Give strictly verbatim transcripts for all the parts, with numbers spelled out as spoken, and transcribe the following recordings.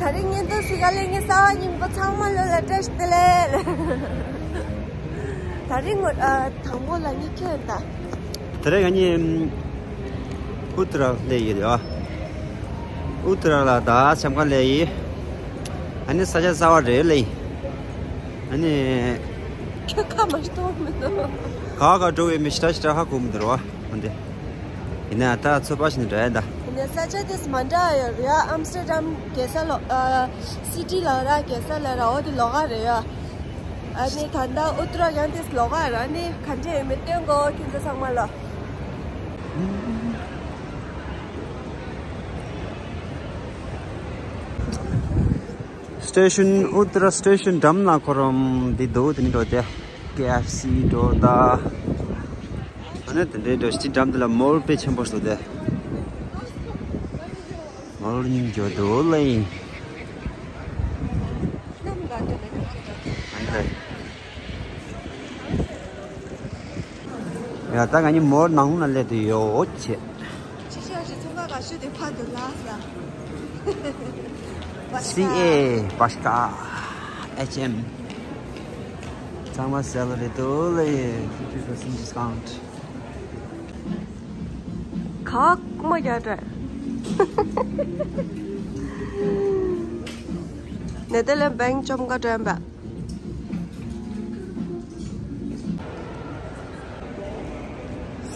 ད་རིང་བརྙན་ཐུང་གཟིགས་ག་ལེ་ངའི་གསར་པ་རྙིང་པ་ཚང་མ་ལོ་ལ་བཀྲ་ཤིས་བདེ་ལེགས། ད་རིང་ངོ་ཨ་དང་པོ་ལ་ངའི་ཁྱོད་ད། ད་རིང་ང་གཉིས་ཨུ་ཏྲ་ལ་སླེབས་ཡོད་ཡ། ཨུ་ཏྲ་ལ་ད་འཆམ་ག་སླེབས་ཡིན། ཨ་ནི་ས་ཆ་གསར་པ་རེད་ལེ། ཨ་ནི་ཁྱོད་ཁ་མ་གཏོང་མི་འདུག་ག་ག་འགྲོ་བའི་མི་ཤི་ཏྲ་ཤི་ཏྲ་ཧ་གོ་མི་འདུག་ར་བ་འདི། ཡིན་ན་ད་ཚོད་དཔག་བྱས་ནས་འགྲོ་ཡ་ད། ཡིན་ན་ས་ཆ་དེ་མ་འདྲ་ཡོད་རེད་ཡ། ཨམ་སི་ཏྲ་ཌམ་རྒྱལ་ས་ལོ་ཨ་སི་ཊི་ལ་ར་རྒྱལ་ས་ལ་ར་འོ་དེ་ལོགས་ཀ་རེད་ཡ། ཨ་ནི་ད་ལྟ་ཨུ་ཏྲ་ཡང་དེ་ལོགས་ཀ་ར། ཨ་ནི་ག་འདྲ་ཡོད་མེད་སྟོན་གོ་ཁྱེད་ཚོ་ཚང་མ་ལ། སི་ཊེ་ཤོན། ཨུ་ཏྲ་སི་ཊེ་ཤོན་འགྲམ་ལ་ཁོ་རང་འདི་འདུག་དེ་ནི་འགྲོ་དེ། ཀེ་ཨེཕ་སི་འགྲོ་ད། ཨ་ནི་དེ་འདྲའི་འགྲོ་སི་འགྲམ་དེ་ལ་མོལ་དཔེ་ཆེན་པོ་ཞིག་འདུག་དེ། མོལ་རྙིང་འགྱོ་འདུག་ལེ། ཨ་ནི་ལེ། ཡ་ད་ང་གཉིས་མོལ་ནང་ལ་སླེབས་དུ་ཡོད་ཆེ། ཅི་ཤོག་ཅི་ཚོང་ཁང་ག་ཤོད་དེ་ཕ་དུ་ལ་ས། སི་ཨེ། བ་ཤ་ཀ་ཨེཆ་ཨེམ། ཚང་མ་སེལ་རེད་འདུག་ལེ། fifty percent discount། ཁག་མ་རྒྱག་དྲ། ནེ་ཐར་ལེན་བེང་བཅོམ་ཀ་དྲན་པ།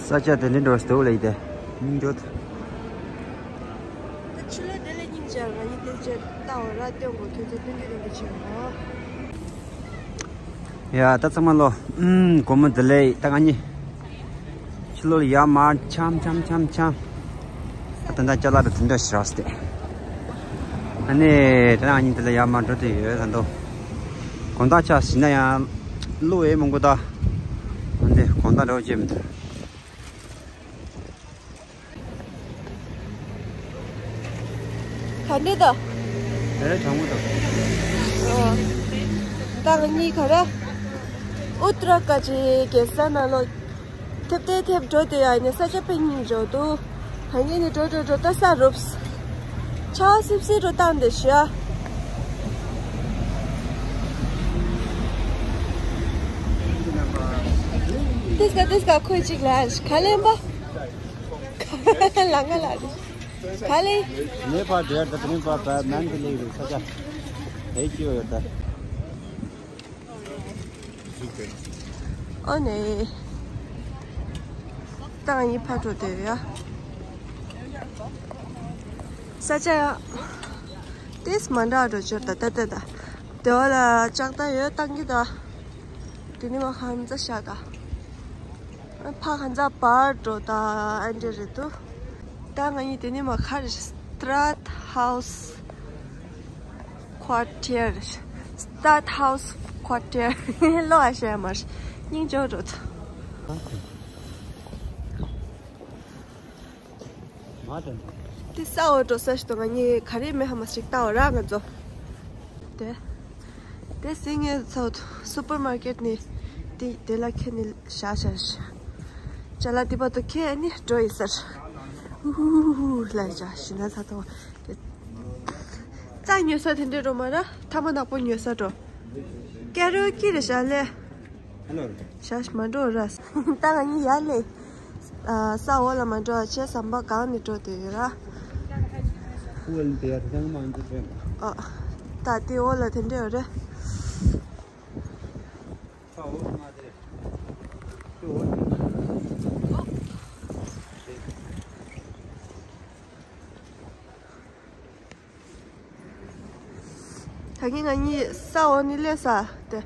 ས་ཆ་དེ་འདྲ་འགྲོ་སྟོད་ལ་ཡི་དེ་སྙིང་རྗེ། ད་ཕྱི་ལོགས་དེ་ལ་སྙིང་རྗེ་ང་ཡི་དེ་ཅེ་ལྟ་བ་ར་སྟོན་གོ་ཁྱོད་ཚོ་སྟོན་རྒྱུ་དེ་འདྲ་བྱེད་གོ། ཡ་ད་ཚང་མ་ལོ། ཨུམ། དགོང་མོ་བདེ་ལེགས། ད་ང་གཉིས་ཕྱི་ལོགས་ལ་ཡར་མར་འཁྱམ་འཁྱམ་འཁྱམ་འཁྱམ། ད་ལྟ་ཅ་ལག་དེ་འདྲ་ཞིག་རག་སྟེ། ཨ་ནི་ད་ང་གཉིས་འདི་ལ་ཡར་མར་འགྲོ་དུ་ཡོད་ད་འདུག་དགོང་དག་ཆ་བཞི་ན་ཡང་བློ་ཡེ་མང་པོ་ད། འོན་ཏེ་དགོང་དག་འགྲོ་བྱེད་མི་ཐུབ། ག་འདྲ་ད། དེ་རེད་དྲང་མོ་དང་། ཨ། ད་ང་གཉིས་ག་རེ། ཨུ་ཏྲ་ཀ་ཅི་རྒྱལ་ས་ནང་ལོགས་ཐེབས་ཏེ་ཐེབས་འགྲོ་དེ་ཡ་ནི་ས་ཆ་དཔེ་སྙིང་རྗེ་འདུག་ད་ངས་ནི་འགྲོ་འགྲོ་འགྲོ་ད་ས་རུབ། ཆར་སིབ་སིབ་རུ་བཏང་དེ་ཤི་ཡ། ཏིས་ཀ་ཏིས་ཀ་ཁོས་ཅིག་ལ་ག་ལེན་པ། ལ་ང་ལ་རེ། ག་ལེ། ནེ་པ་དེར་ད་ནེ་པ་པ་མན་དེ་ལེ་རེ་ས་ཆ། ཧེ་ཅི་ཡོད་ད། ཨོ་ནེ། ཏང་ཡི་ཕ་འགྲོ་དེ་ཡ། ས་ཆ་ཡ། ཏིས་མ་འདྲ་འགྲོ་ཆོར་ད་ད་ད་ད། དེ་བ་ལ་ལྕགས་རྟ་ཡོད་བཏང་གི་ད། དེ་ནི་མ་ཁ་ཧམ་ཙ་ཤ་ད། ཕ་ཁ་ཛ་པར་འགྲོ་ད་ཨན་ཏྲེ་རེད་དུ། ད་ང་གཉིས་དེ་ནི་མ་ཁ་རེ་སི་ཏྲ་ཧའུ་སི་ཁོ་ཊེར། སི་ཏྲ་ཧའུ་སི་ཁོ་ཊེར་ལོ་ཨ་ཤ་མར་སྙིང་ཅོ་འགྲོ་ད། མ་དང་། དེ་ས་འོག་འགྲོ་ས་ཞིག་ཏུ་ང་གཉིས་ག་རེ་མེ་ཧ་མ་ཞིག་ལྟ་བ་ར་ང་ཚོ། དེ། དེ་སི་ངའི་ཚོ་སུ་པར་མར་ཀེཊ་ནི། དེ་དེ་ལ་ཁྱེད་ནི་ཤ་ཤ་ཤ། ཅ་ལག་དེ་བར་དུ་ཁྱེད་ནི་འགྲོ་ཡི་ཟེར། ཧུ་ཧུ་ཧུ་ཧུ་ལ་ཅ་ཤི་ན་ཚ་ཐོ། རྩྭ་ཉོ་ས་དེ་འདྲ་འགྲོ་མ་ར་ཐ་མ་ནག་པོ་ཉོ་ས་འགྲོ། ཀེ་རོ་ཀི་རེ་ཤ་ལེ། ཤ་ཤ་མ་འགྲོ་ར། ད་ང་གཉིས་ཡར་ལེ། ས་འོག་ལ་མ་འགྲོ་བ་ཆེ་ཟམ་པ་གང་ནས་འགྲོ་དེ་ཡོད་ར། ཨོ། ད་དེ་འོག་ལ་དེ་འདྲ་ཡོད་རེད། ད་གིན་ང་གཉིས་ས་འོག་ནས་སླེབས་ས་དེ།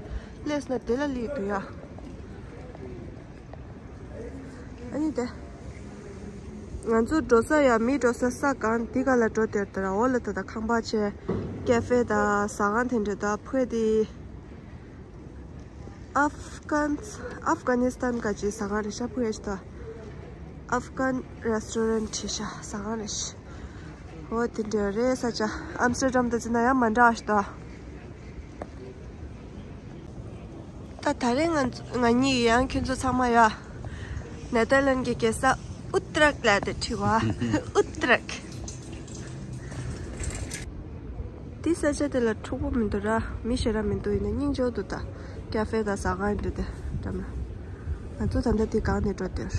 སླེབས་ན་དེ་ལ་སླེབས་དུ་ཡ། ཨ་ནི་དེ། ང་ཚོ་འགྲོ་ས་ཡ་མི་འགྲོ་ས་ས་གང་དེ་ག་ལ་འགྲོ་དེར་དེ་ར་འོག་ལ་ད་ད་ཁང་པ་ཆེ། ཀེ་ཧྥེ་དང་ཟ་ཁང་དེ་འདྲ་དང་ཕུ་དེ། ཨབ་གྷན། ཨབ་གྷ་ནི་སི་ཐན་ག་ཅི་ཟ་ཁང་རེད་ཤ་ཕུ་ཡ་ཤི་ད། ཨབ་གྷན་རེ་སི་ཊོ་རན་ཊི་ཤ་ཟ་ཁང་རེད་ཤ། འོ་དེ་འདྲ་རེད་ས་ཆ། ཨམ་སི་ཏར་ཌམ་དང་ཅི་ན་ཡང་མ་འདྲ་ཤི་ད། ད་ད་རེས་ང་ང་གཉིས་ཡང་ཁྱོད་ཚོ་ཚང་མ་ཡ། ནེ་ཐར་ལན་གྱི་རྒྱལ་ས་ཨུ་ཏྲག་ལ་དེ་ཁྲི་བ། ཨུ་ཏྲག་དེ་ས་ཆ་དེ་ལ་འཁྲུག་པོ་མི་འདུག་ར། མི་ཞེ་དྲག་མི་འདུག་ཡིན་ན་སྙིང་རྗེ་པོ་འདུག་ད། ཀ་ཧྥེ་དང་ཟ་ཁང་འདི་དེ་འགྲམ་ལ། ང་ཚོ་ད་ལྟ་དེ་སྒང་ནས་འགྲོ་འདོད་རེད།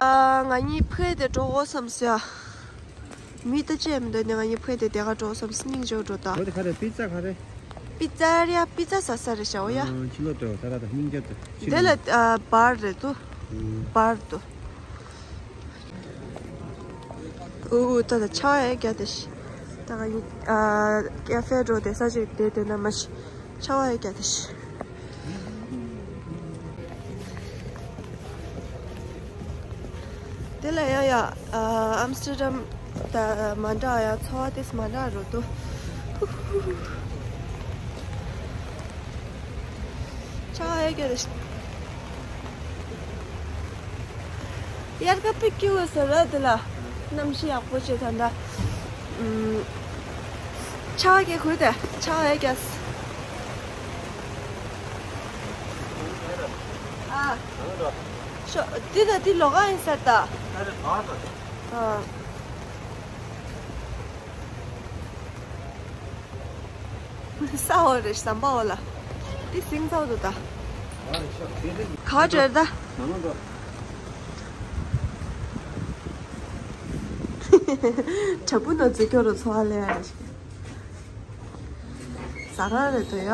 ཨ། ང་གཉིས་ཕ་གི་དེ་འགྲོ་དགོས་བསམ་སོང་ཡ། མི་ད་ཅི་ཡང་མི་འདུག་ནས། ང་གཉིས་ཕ་གི་དེ་དེ་ག་འགྲོ་བསམ་སོང་། སྙིང་རྗེ་པོ་འགྲོ་ད། འོ་དེ་ག་རེ། པི་ཙ་ག་རེ། པི་ཙ་རེད་ཡ། པི་ཙ་ཟ་ས་རེད་ཤག་འོ་ཡ། ཨ། ཕྱི་ལོགས་འགྲོ་ད་ར་ད་སྙིང་རྗེ་པོ་འདུག་དེ་ལ་ཨ་བར་རེད་འདུག་ཨུ། བར་འདུག་ཨུ། ད་ད་ཆར་པ་ཡ་རྒྱག་དེ་ཤི། ད་ང་གཉིས་ཨ་ཀ་ཧྥེ་འགྲོ་དེ་ས་ཅིག་དེ་དེ་ན་མ་ཤི། ཆར་པ་ཡ་རྒྱག་དེ་ཤི། དེ་ལ་ཡང་ཡ། ཨ། ཨམ་སི་ཊར་ཌམ་དང་མ་འདྲ་ཡ། ཚོར་བ་དེ་མ་འདྲ་རུ་འདུག་ཆར་པ་ཡ་རྒྱག་དེ་ཤི། དབྱར་ཁ་དཔེ་སྐྱིད་པོ་ཟེར་ར་དེ་ལ། གནམ་གཤིས་ཡག་པོ་བྱས་ད་ལྟ། ཨུམ། ཆར་པ་རྒྱག་གོ་དེ། ཆར་པ་རྒྱག་ཨ། ཤོ། འདི་ད་འདི་ལོགས་ཀ་ཡིན་ས་ད། ཨ། ས་འོག་རེད། ཟམ་པ་འོག་ལ། འདི་ཟིང་ཚ་འདུག་ད། ག་བྲལ་ད། དྲ་འབུ་ནང་འཛུལ་སྐྱོ་རུ་འཚོ་བ་ལས་ཡ་རེད། ཟ་ཁང་རེད་འདུག་ཡ།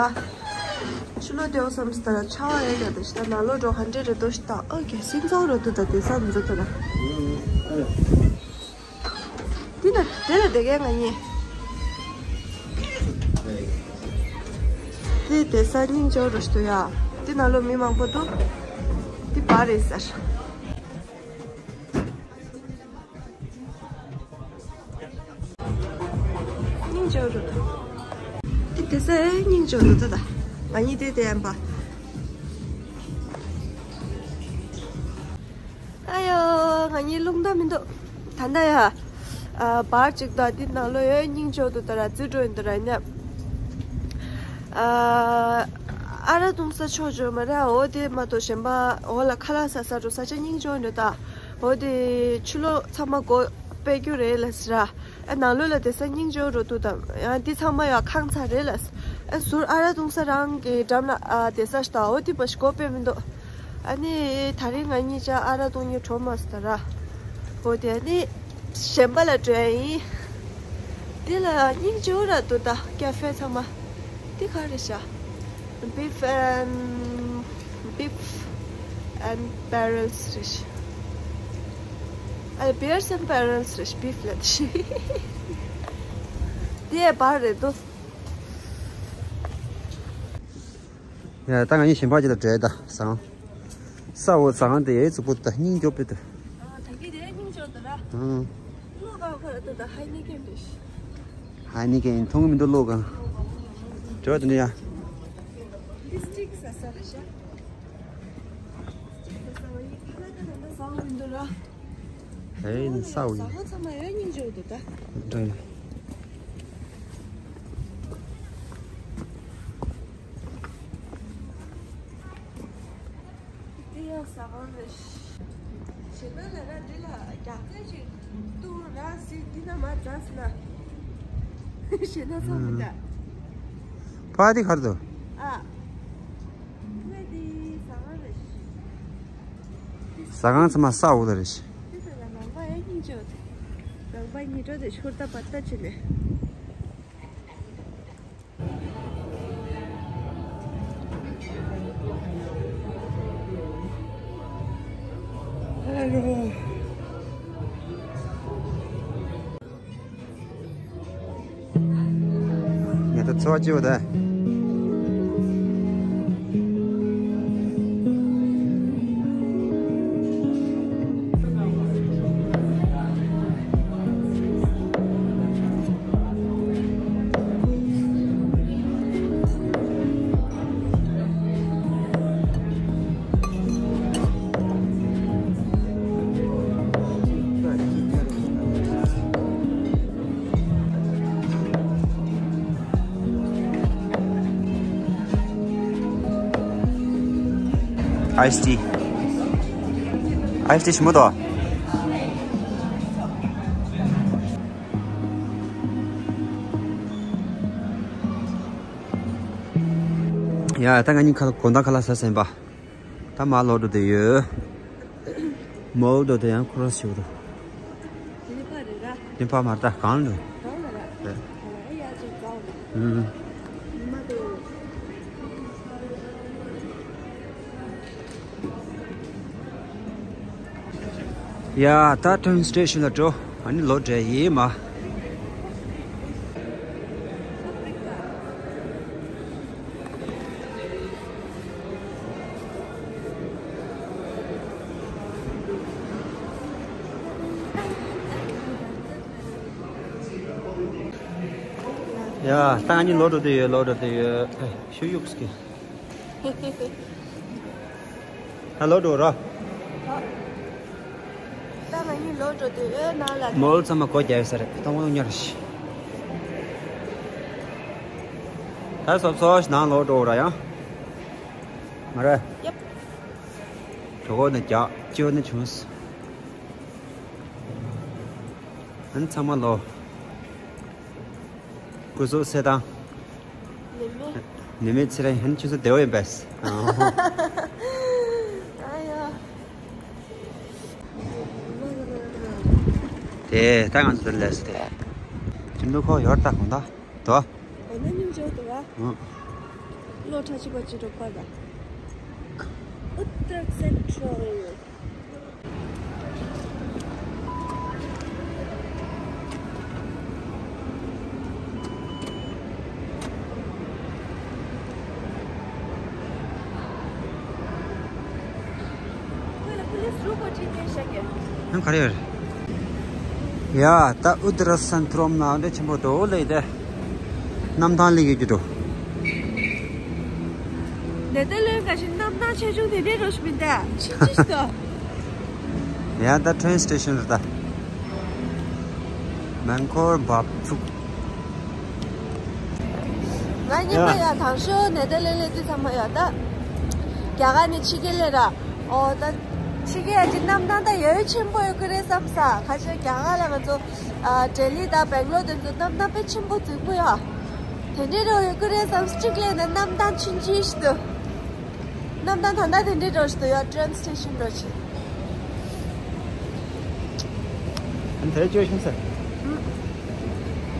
ཕྱི་ལོགས་བསྡད་ཡོད་བསམ་སྟེ་ཆར་པ་ཡ་རྒྱག་དེ་ཤི། ད་ནང་ལོགས་འགྲོ་ག་འདྲས་རེད་འདུག་ཤི་ད། ཨོ་ཀེ། ཟིང་ཚ་རུ་འདུག་ད། དེ་ས་འཛུལ་ད་ལ། འདི་ན་དེ་ལ་བསྡད་མཁན་ང་གཉིས། འདི་བསྡད་ས་སྙིང་རྗེ་པོ་རུ་ཞིག་འདུག་ཡ། འདི་ནང་ལོགས་མི་མང་པོ་འདུག་འདི་བར་རེད་ཟེར། སྙིང་རྗེ་པོ་རུ་འདུག་འདི་བསྡད་ས་སྙིང་རྗེ་པོ་འདུག་ད། ང་གཉིས་འདི་བསྡད་ཡིན་པ། ཨ་ཡོ། ང་གཉིས་རླུང་རྟ་མི་འདུག་ད་ལྟ་ཡ། ཨ། བར་གཅིག་དང་འདི་ནང་ལོགས་ཡོད། སྙིང་རྗེ་པོ་འདུག་ད་ར་འཛུལ་འགྲོ་ཡིན་འདུག་ར་ནས། ཨ། ཨ་རག་བཏུང་ས་ཕྱོགས་འགྲོ་མ་ར། འོ་དེ་མ་གཏོགས་གཞན་པ་འོག་ལ་ཁ་ལག་ཟ་ས་འགྲོ་ས་ཆ་སྙིང་རྗེ་པོ་འདུག་ད། འོ་དེ་ཕྱི་ལོགས་ཚང་མ་སྒོ་ཕྱེ་རྒྱུ་རེད་ལབ་ཟེར་ར། ཨ། ནང་ལོགས་ལ་བསྡད་ས་སྙིང་རྗེ་པོ་རུ་འདུག་ད། ཡང་འདི་ཚང་མ་ཡང་ཁང་ཚ་རེད་ལབ། ཨ། ཟུར་ཨ་རག་བཏུང་ས་རང་གི་འགྲམ་ལ། ཨ། བསྡད་ས་ཞིག་ད། འོ་དེ་མ་གཞི་སྒོ་ཕྱེ་མི་འདུག་ཨ་ནི་དེ་རིང་ང་གཉིས་ཅག་ཨ་རག་བཏུང་ནས་འགྲོ་མ་སོང་ད་ར། འོ་དེ་ཨ་ནི་གཞན་པ་ལ་འགྲོ་ཡ་ཡིན། དེ་ལ་སྙིང་རྗེ་པོ་ར་འདུག་ད། ཀ་ཧྥེ་ཚང་མ། དེ་ག་རེ་ཤག Beef and Beef and Barrels རེད་ཤག་ཨ། Beers and Barrels རེད་ཤག Beef ལ་དེ་ཤི། དེ་བར་རེད་འདུག་ཡ། ད་ང་གཉིས་གཞན་པ་ཅིག་ལ་འགྲོ་ཡ་ད། ཟ་ཁང་། ས་འོག་ཟ་ཁང་དེ་ཡ་རྩུབ་པོ་འདུག་ད། སྙིང་རྗེ་པོ་འདུག་ཨ། ད་གི་དེ་སྙིང་རྗེ་པོ་འདུག་ར། ཨང་། གློག་ག་ག་རེ་འདུག་ད། ཧའི་ནི་ཀེན་རེད་ཤག་ཧའི་ནི་ཀེན་མཐོང་གི་མི་འདུག་གློག་ག་འགྲོ་དེ་ནས་ཡ། དེ་སི་ཊིག་ཟ་ས་རེད་ཤག་སི་ཊིག་ཟ་ས་བ་ཡིན། ཁ་ལག་ཁ་ལག་ཟ་འོང་མི་འདུག་ར། ཨེ། ཟ་འོང་ཡིན། ཟ་ཁང་ཚང་མ་ཡ་སྙིང་རྗེ་པོ་འདུག་ད། འགྲོ་ཡིན། འདི་ཡང་ཟ་ཁང་རེད། ཞེ་ན་ལ་ར་འདི་ལ་རྒྱག་རྩལ་ཞིག་འདུག་ར། སི་འདི་ན་མ་འཛག་སི་ན། ཞེ་ན་ཚང་མི་འདྲ། ཕ་འདི་གར་འདུག་ཨ། ང་འདི་ཟ་ཁང་རེད། ཟ་ཁང་ཚང་མ་ས་འོག་ལ་རེད། འདི་ལ་ནང་པ་ཡ་སྙིང་རྗེ་པོ་འདུག་ནང་པ་གཉིས་འགྲོ་དེ་ཧུར་ཐག་པ་ལྟ་ཅི་ནས། ཉལ་ཐ་ཚོ་ཅིའོ་ད། Iced tea. Iced tea ཞིམ་པོ་འདུག་ཡ། ད་ང་གཉིས་ཁ་དགོང་དག་ཁ་ལག་ཟ་ཟིན་པ། ད་མར་ལོག་འགྲོ་བསྡད་ཡོད། མོལ་དུ་དེ་ཡང་ཁོ་རང་ཞིག་འགྲོ། དེ་ནི་ཕ་རེད་ར། དེ་ཕ་མར་ད་གང་འགྲོ། གང་ལ་ར། རེད། གང་ལ་ཨེ་ཡ་ཅིག་གང་། ཨུམ། ཉི་མ་དེ། ཡ། ད་ཊེན་སི་ཊེ་ཤན་ལ་འགྲོ། ཨ་ནི་ལོག་འགྲོ་ཡིན་མ། ཡ། ད་ང་གཉིས་ལོག་འགྲོ་བསྡད་ཡོད། ལོག་འགྲོ་བསྡད་ཡོད། ཨེ། ཤུ་གཡུག་སྐྱེ། ད་ལོག་འགྲོ་ར། ད་ང་གཉིས་ལོག་འགྲོ་བསྡད་ཡོད། ནང་ལ་མོལ་ཚང་མ་སྒོ་རྒྱག་ཡོད་ས་རེད། ད་དབང་ཉར་ཞིག་ད་སོབ་སོབ་ནང་ལོག་འགྲོ་ར་ཡང་། མ་རེད། ཡེབ། གྲོད་ཁོག་ནས་རྒྱག་སྐྱིད་པོ་ནས་བྱུང་། ཨ་ནི་ཚང་མ་ལོ། སྐུ་གཟུགས་གསལ་ཐང་། ནི་མེད། ནི་མེད་ཚེ་རིང་། ཨ་ནི་ཁྱོད་ཚོ་བདེ་བོ་ཡིན་པས། ཨ་ཡ། དེ་ད་ང་ཚོ་ལས་སུ་དེ། ཅི་འདུག་ཁོ་ཡོར་ད་གོང་ད་དོ། འོ་ན་སྙིང་རྗེ་འདུག་ཨ། ཨང་། ལོ་ཁྲ་ཆུ་པ་ཅི་འགྲོ་པ་ད། Uttarakhand Central། ཡང་ག་རེ་ཡོད་རེད། ཡ། ད་ཨུ་ཏ་ར་སན་ཐུ་རོམ་ན་འདྲ་ཆེན་པོ་འདུག་ལེ། དེ་གནམ་ཐང་ལི་གི་རྒྱུ་འགྲོ། ནེ་ཐར་ལེན་ག་ཞིག་གནམ་ཐང་ཆེ་ཆུང་དེ་འདྲའི་རོ་ཞིག་མི་འདུག་ཕྱི་ཕྱི་ཞིག་འདུག་ཡ། ད་ཊེན་སི་ཊེ་ཤན་རེད་ད། མན་ཁོར་བབ་ཚུགས། ང་གཉིས་པ་ཡ། ཡ་དང་ཤོ་ནེ་ཐར་ལེན་ལེ་དུས་ཚང་མ་ཡ་ད། རྒྱ་གར་ནས་ཕྱི་རྒྱལ་ལས་ར། ཨོ་ད། ཕྱི་རྒྱལ་ཡ་ཅིག་གནམ་ཐང་ད་ཡ་ཡོད་ཆེན་པོ་ཡོད་ཀི་རེད་བསམ་ས། ཁ་ཆེ་རྒྱ་གར་ལ་ང་ཚོ་ཨ་ལྡི་ལི་དང་སྦེང་ལོར་དེ་ཚོ་གནམ་ཐང་དཔེ་ཆེན་པོ་རྫིག་པོ་ཡ། དེ་འདྲའི་རོ་ཡོད་ཀི་རེད་བསམ། གཅིག་ལས་ན་གནམ་ཐང་ཆུང་ཆུང་ཞིག་འདུག་གནམ་ཐང་ད་ལྟ་དེ་འདྲའི་འགྲོ་ཞིག་འདུག་ཡ། ཊེན་སི་ཊེ་ཤན་འགྲོ་ཞིག་ཨ་ནི་དེ་ཅོ་ཤིང་ས།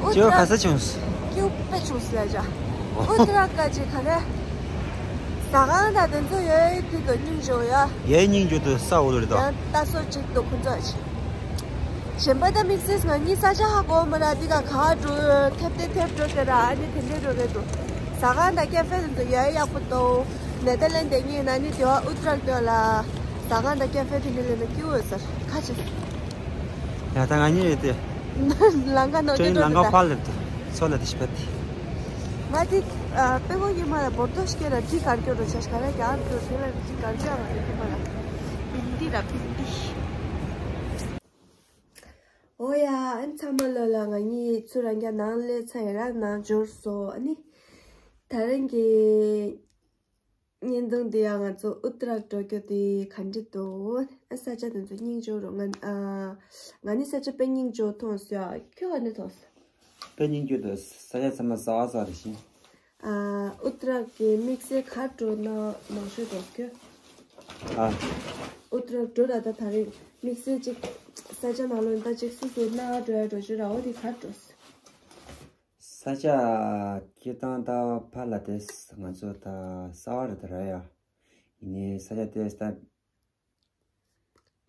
ཨུ་ཅོ་ཏྲ་ག་ས་བྱུང་སོང་། ཀྱུ་པེ་བྱུང་སོང་ལ་ཅ། ཨུ་ཏྲ་ཀ་ཅི་ག་རེ། ཟ་ཁང་དང་དེ་ཚོ་ཡོད་དུས་དུ་སྙིང་རྗེ་ཡ། ཡའི་སྙིང་རྗེ་དུ་ས་འོ་ལོ་རེད་དོ། ཡང་ད་སོ་གཅིག་ཏུ་ཁོ་ཚོ་ཅི། གཞན་པ་ད་དམིགས་བསལ་ང་གཉིས་ས་ཆ་ཧ་གོ་མ་ར། འདི་ག་ག་འགྲོ་ཐེབས་ཏེ་ཐེབས་འགྲོ་ཟེར་ར། ཨ་ནི་དེ་འདྲའི་འགྲོ་རེད་འདུག་ཟ་ཁང་དང་ཀེ་ཧྥེ་དེ་ཚོ་ཡ་ཡག་པོ་འདུག་ནེ་ཐར་ལེན་དེ་གཉིས་ན་ནི་དེ་བ་ཨུ་ཏྲ་ཀ་ལ་ཟ་ཁང་དང་ཀེ་ཧྥེ་དེ་འདྲ་ལས་ན་སྐྱིད་པོ་ཡོད་ཟེར། ཁ་ཆེ། ཡ་ད་ང་གཉིས་ཡོད་དེ། ལང་ཀ་ནོ་ཅོ་ཅོ་ལང་ཀ་ཕ་ལེབ་དུ་ཚོ་ལ་དེ་ཤི་པ་དེ། ང་དེ་པེ་གོ་གི་མ་ལ་བོར་དོ་ཤི་ཀེ་ར་དྲི་གར་སྐྱོ་རོ་ཆ་ཤ་ར་ཀྱང་དུ་དེ་ལ་དྲི་གར་སྐྱོ་ང་དེ་མ་ལ་བིན་དི་ར་བིན་དི། ཨོ་ཡ། ཨན་ཚང་མ་ལོ་ལ་ང་གཉིས་ཚུར་རང་རྒྱ་ནང་སླེབས་ཚར་ཡ་ར། ནང་འབྱོར་སོ། ཨ་ནི་ད་རང་གི་བརྙན་ཐུང་འདི་ཡང་ང་ཚོ་ཨུ་ཏྲ་འགྲོ་རྒྱུ་དེ་ག་འདྲ་འདུག་ཨ་ས་ཆ་དེ་ཚོ་སྙིང་རྗེ་རུ་ང་ཨ་ང་ནི་ས་ཆ་དཔེ་སྙིང་རྗེ་མཐོང་སོང་ཡ། ཁྱོད་ག་འདྲ་མཐོང་སོང་། དཔེ་སྙིང་རྗེ་འདུག་ས་ཆ་ཚང་མ་གསར་པ་གསར་པ་རེད་ཤིང་། ཨ་ཨུ་ཏྲ་གི་དམིགས་བསལ་ག་འགྲོ་ན་མང་ཤོས་འགྲོ་ཁྱོད། ཨ་ཨུ་ཏྲ་འགྲོ་ར། ད་ད་རེས་དམིགས་བསལ་ཅིག་ས་ཆ་ནང་ལོགས་ད་ཅིག་སུ་སུ་ན་འགྲོ་ཡ་འགྲོ་ཤོད་ར། འོ་དེ་ག་འགྲོ། ས་ཆ་སྐྱེ་སྟངས་ད་ཕ་ལ་དེ་ང་ཚོ་ད་གསར་པ་རེད་ད་ར་ཡ། ཡིན་ནའི་ས་ཆ་དེ་ད་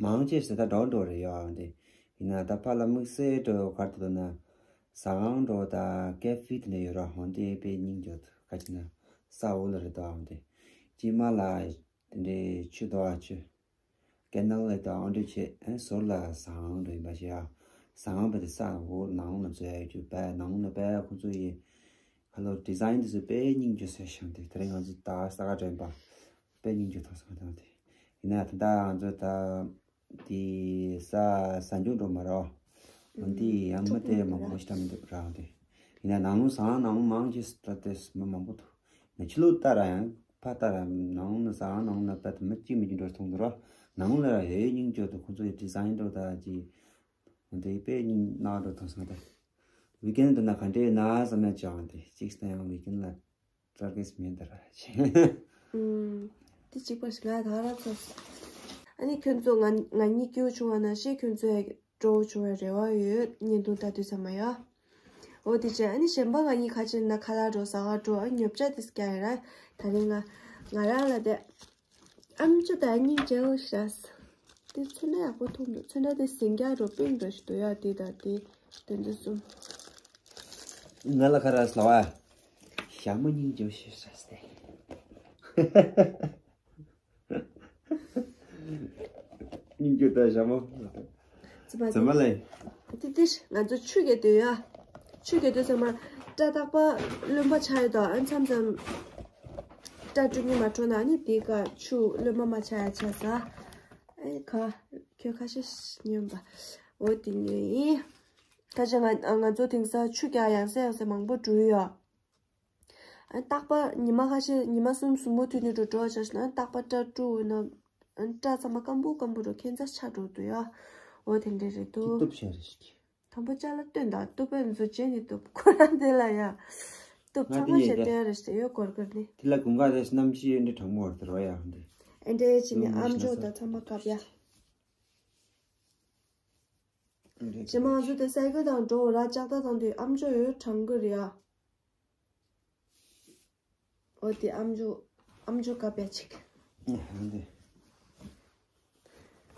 མང་ཆེ་ཞིག་ད་འགྲོ་འགྲོ་རེད་ཡ་འདི། ཡིན་ན་ད་ཕ་ལ་དམིགས་བསལ་འགྲོ་གར་དུ་ན་ཟ་ཁང་འགྲོ་ད་ཀེ་ཧྥེ་དེ་འདྲ་ཡོད་ར། འོ་འདི་དཔེ་སྙིང་རྗེ་འདུག་ཁ་ཅིག་ན་ས་འོག་ལ་རེད་ད་འོ་འདི། སྐྱེ་མ་ལ་དེ་འདྲའི་ཆུ་དོ་ཨ་ཆུ། ཀེ་ནལ་ལ་དང་ཨང་འདྲ་བྱེད། ཨ་ཟོར་ལ་ཟ་ཁང་འདྲ་ཡིན་པ་ཞིག་ཡ། ཟ་ཁང་བ་དེ་ས་འོག་ནང་ལ་འཛུལ་ཡ་ཡོད་རྒྱུ་བས། ནང་ལ་བས་ཁོ་ཚོ་ཡི་ཁ་ལོ་ཌི་ཛའིན་དེ་ཚོ་དཔེ་སྙིང་རྗེ་ཟེར་ཤིང་དེ། དེ་རིང་ང་ཚོ་ད་ས་ག་འདྲ་ཡིན་པ་དཔེ་སྙིང་རྗེ་ཐོག་སོང་དང་དེ། ཡིན་ན་ད་ལྟ་ང་ཚོ་ད་དེ་ས་ཟ་འཇུག་འགྲོ་མ་རོ། འོན་ཏེ་ཡང་མི་དེ་མང་པོ་ཞིག་ད་མི་འདུག་ར་དེ། ཡིན་ན་ནང་ལོགས་ཟ་ཁང་ནང་མང་ཆེ་ད་དེ་མི་མང་པོ་འདུག་ང་ཕྱི་ལོགས་ལྟ་ར་ཡང་ཕ་ལྟ་ར་ནང་ལ་ཟ་ཁང་ནང་ལ་དཔེ་དེ་མི་གཅིག་མི་གཅིག་འགྲོ་མཐོང་འདུག་ར། ནང་ལ་ར་ཡོད་སྙིང་རྗེ་འདུག་ཁོ་ཚོ་ཡི་ཌི་ཛའིན་འགྲོ་ད་ཅི། འོན་ཏེ་དཔེ་སྙིང་ནག་འགྲོ་མཐོང་སོང་དེ། ཝི་ཀེན་འདི་ན་ག་འདྲའི་ན་ཟ་མ་ཅང་དེ་གཅིག་ད་ཡང་ཝི་ཀེན་ལ་ རྩ་གིས་མིན་ད་ར་ཆེ། ཨུམ། དེ་གཅིག་པ་ཞིག་ང་ད་ར་ཚོ། ཨ་ནི་ཁྱོད་ཚོ་ང་ང་གཉིས་སྐྱིད་པོ་བྱུང་བ་ནང་བཞིན་ཁྱོད་ཚོ་ཡང་སྤྲོ་བོ་བྱུང་བའི་རེ་བ་ཡོད། བརྙན་ཐུང་ལྟ་དུས་ཚང་མ་ཡ། འོ་དེ་བྱས་ཨ་ནི་གཞན་པ་ང་གཉིས་ཁ་ཆེ་ན་ཁ་ལག་འགྲོ་ཟ་ག་འགྲོ། ཨ་ཉོ་ཆ་དེ་སྐྱ་ཡ་ར། ད་རིང་ང་ང་རང་ལ་དེ། ཨམ་ཅོག་དང་སྙིང་རྗེ་བོ་ཤ། དེ་ཚོན་ཁྲ་ཡག་པོ་མཐོང་འདུག་ཚོན་ཁྲ་དེ་ཟིང་རྒྱག་འགྲོ་པིང་འདྲ་ཞིག་འདུག་ཡ། དེ་དང་དེ་དེ་ཚོ་གསུམ། ང་ལ་ཁ་ར་སླ་བ། ཞྭ་མོ་སྙིང་རྗེ་བོ་ཤ་སྟེ། སྙིང་རྗེ་དང་ཞྭ་མོ། ཙི་མ་ཙི་མ་ལེ། དེ་དེ་ང་ཚོ་ཆུ་རྐྱལ་དུས་ཡ། ཆུ་རྐྱལ་དུས་ཚང་མ་སྐྲ་རྟག་པ་རློན་པ་ཆགས་ཡོད་དོ། ཨ་མཚམས་མཚམས་སྐྲ་བཀྲུ་སྙིང་མ་བྲོ་ན་ནི་དེ་ཀ་ཆུ་རློན་པ་མ་ཆགས་ཡ་ཆགས་ས། ཨེ་ཁ་ཁྱོད་ཁ་ཤས་ཉོན་པ། འོ་དེ་ཉོས་ཡིན། ཁ་ཤས་ང་ང་ཚོ་དེང་སང་ཆུ་རྐྱལ་ཡང་སེ་ཡང་སེ་མང་པོ་འགྲོ་ཡོད། ཨ་རྟག་པ་ཉི་མ་ཁ་ཤས་ཉི་མ་གསུམ་གསུམ་པོ་དུས་ནས་འགྲོ་འགྲོ་བྱས་ན་རྟག་པ་སྐྲ་བཀྲུ་འོས་ན་ཨ་སྐྲ་ཚང་མ་སྐམ་པོ་སྐམ་པོ་འགྲོ་ཁྱད་མཚར་ཆགས་འགྲོ་འདུག་ཡ། འོ་དེ་འདྲ་རེད་འདུག་ཀི་ཏུབ་ཤ་རེ་ཞིག་དང་པོ་ཅ་ལག་སྟོན་དང་གཏུབ་པའི་མཛུབ་ཅན་ནི་གཏུབ་ཁོ་རང་དེ་ལ་ཡ། གཏུབ་ང་ཚང་དེ་མ་ཡིན་ཞེས་ཏེ་སྟོན་རེ་ཞེས་ཡོད་སྐོར་སྐོར་ནི། དེ་ལ་དགུན་ཁ་རེ་གནམ་གཤིས་འདྲ་གྲང་མོ་བར་དུ་རོ་ཡ་འདི། ཨེ་འདྲའི་ཕྱི་ནས་ཨམ་ཅོག་དང་ཚང་མ་བཀབ་ཡ། རྗེས་མ་ང་ཚོ་དེ་སའི་ཀལ་དང་འགྲོ་ར་ལྕགས་རྟ་དང་དུས་ཨམ་ཅོག་ཡོད་གྲང་གི་རེད་ཨ། འོ་དེ་ཨམ་ཅོག་ཨམ་ཅོག་བཀབ་ཡ་ཅིག་ཨ་འདི།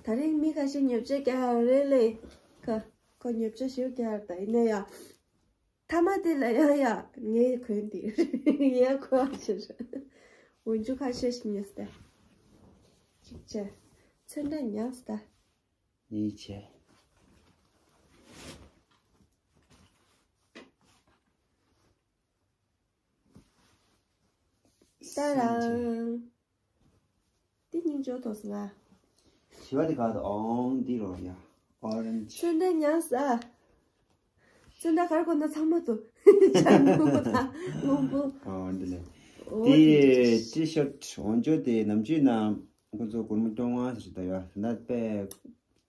ད་རིང་མི་ཁ་ཤས་ཉོ་ཆ་རྒྱག་ཡ་རེད་ལེ། ཁ་ཁོ་ཉོ་ཆ་ཞིག་རྒྱག་ཡ་ད་ཡིན་ན་ཡ། ཐ་མ་དེ་ལ་ཡ་ཡ་ངས་གོན་དེ་ཡ་གོ་བ་ཞིག་རེད། འོན་ཅུ་ཁ་ཤས་ཤིག་ཉོས་ཏེ། ཅིག་བྱས། ཚོན་ཁྲ་ཉག་སྟེ། ཡིད་ཆེས། ཏ་རང་། འདི་སྙིང་རྗེ་ཐོག་སོང་ང་། བཞི་བ་དེ་ག་དུ་ཨོང་འདི་རོ་ཡ། ཨོ་རེན་ཇི། ཚོན་ཁྲ་ཉག་ས། ཚོན་ཁྲ་གར་གོ་ན་ཚང་མ་དུ། ཇ་སྔོན་པོ་དང་སྔོན་པོ། ཨོ་འདི་ལེ། འོ་དེ་དེ་ཊི་ཤར་ཊི་འོང་ཅོ་དེ་ནམ་རྒྱུན་ན་ཁོ་ཚོ་སྒོར་མོ་སྟོང་ལྔ་ཟེར་ད་ཡ་ན་པས།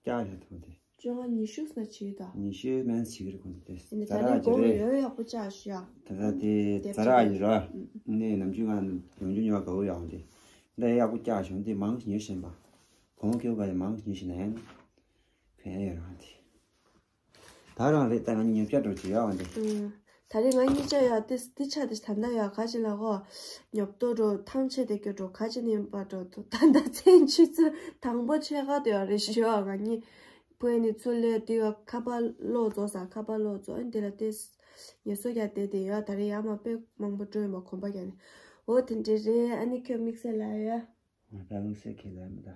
ཀྱག་ཡ་ཐོང་དེ། བཅོ་ལྔ་ཉི་ཤུ་ཟ་ཆི་ད། ཉི་ཤུ་མན་ཆི་གི་རེད་ཁོང་དེ། ཨ་ནི་ཛ་ད་ར་ནི་གོ་གི་རེད། ཡོད་ཡག་པོ་ཅག་ཤི་ཡ། ད་ད་དེ་ཛ་ར་གི་ར། ནས་ནམ་རྒྱུན་ང་ཡོང་རྒྱུ་ཉོ་ག་འོ་ཡག་དེ། འདི་ཡག་པོ་ཅག་ཤོང་དེ་མང་ཉོ་བཞིན་པ། གོང་ཁེའུ་ག་ཡ་མང་ཉོ་བཞིན་ན་ཡང་། ཕན་ཡོད་རང་དེ། ད་རང་རེད་ད་ང་ཉོ་ཆ་འགྲོ་ཅི་ཡག་དེ། ད་རེས་ང་གཉིས་ཆ་ཡ་དེ་དེ་ཆ་དེ་ད་ལྟ་ཡ་ག་ཅི་ལ་གོ། ཉོབ་ཏོ་འགྲོ་ཐང་ཆད་དེ་སྐྱོ་འགྲོ་ག་ཅི་ནས་པ་འགྲོ་ད་ལྟ་མཚན་ཆུ་ཚོད་དང་པོ་ཆེ་ག་དེ་ཡ་རེད་ཤི་ཡ་ང་གཉིས། བུ་ནི་ཚུར་ལས་དེ་ཡ་ཁ་པར་ལོག་རྫོགས་ས་ཁ་པར་ལོག་རྫོགས་ཨ་འདི་ལ་དེ། ངལ་གསོ་རྒྱག་བསྡད་དེ་ཡ་ད་རེས་ཡ་མ་དཔེ་མང་པོ་འགྲོ་ཡོད་མ་གོམ་པ་རྒྱག་ནས། འོ་དེ་འདྲས་རེད་ཨ་ནི་ཁྱོད་དམིགས་བསལ་ལ་ཡ། ང་ད་དམིགས་བསལ་ཁས་ལེན་མི་ད།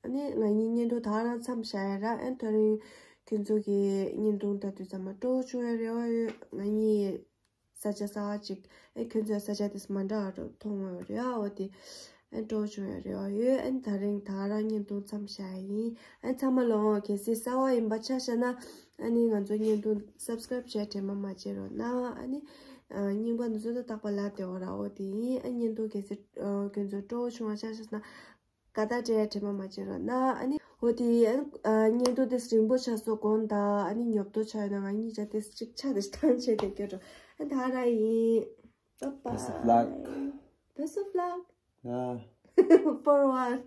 ཨ་ནི་ང་གཉིས་བརྙན་ཐུང་ད་རང་མཚམས་བཞག་ཡ་ར་ཨན་ཐོ་རིང་ཁྱོད་ཚོ་གི་བརྙན་ཐུང་ལྟ་དུས་ཚང་མ་སྤྲོ་བོ་བྱུང་བའི་རེ་བ་ཡོད། ང་གཉིས་ས་ཆ་གསར་པ་ཅིག་ཨན་ཁྱོད་ཚོའི་ས་ཆ་དེ་མ་འདྲ་བ་མཐོང་བའི་རེ་བ་འོ་དེ་ཨན་སྤྲོ་བོ་བྱུང་བའི་རེ་བ་ཡོད། ཨན་ད་རིང་ད་རང་བརྙན་ཐུང་མཚམས་བཞག་ཡ་ཡིན། ཨན་ཚང་མ་ལོ་གལ་སྲིད་གསར་པ་ཡིན་པ་ཆ་བཞག་ན་ཨ་ནི་ང་ཚོ་བརྙན་ཐུང་སབ་སི་ཀ་རབ་བྱས་དྲན་པ་མ་བརྗེད་རོགས་གནང་། ཨ་ནི་རྙིང་པ་འདི་ཚོ་ད་རྟག་པར་ལབ་བསྡད་ཡོད་ར་འོ་དེ་ཡིན། ཨན་བརྙན་ཐུང་གལ་སྲིད་ཁྱོད་ཚོ་སྤྲོ་བོ་བྱུང་བ་ཆ་བཞག་ན། དགའ་རྟགས་སྤྲད་དྲན་པ་མ་བརྗེད་རོགས་གནང་། ཨ་ནི་འོ་དེ་ཨ་བརྙན་ཐུང་དེ་རིང་པོ་ཆགས་སོང་དགོངས་དག་ཨ་ནི་ཉོབ་ཏོ་ཆགས་ཡོད་ན་ང་གཉིས་ཆ་དེ་གཅིག་ཆ་དེ་ཐང་ཆད་དེ་སྐྱོ་འགྲོ། ཨ་ད་ར་ཡིན། Bye bye. Best of luck. Best of luck. Yeah. For what?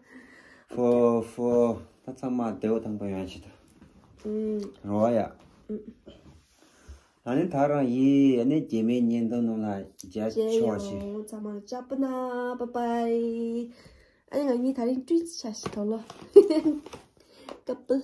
For for ད་ཚང་མ་བདེ་པོ་ཐང་པོ་ཡོང་ཆེད་དུ། ཨུམ། རོ་ཡ། ཨུམ། ཨ་ནི་ད་རང་ཡིན། ཨ་ནི་རྗེས་མའི་བརྙན་ཐུང་ནང་ལ་མཇལ་མཇལ་ཆོག་ཤིག་ཡོང་། ཚང་མ་ལ་ཅག་པོ་ན་bye bye. ཨ་ནི་ང་གཉིས་ད་རིང་ཊུ་ཡིན་སི་ཆགས་ཤིག་ཐོག་ལོ། Couple.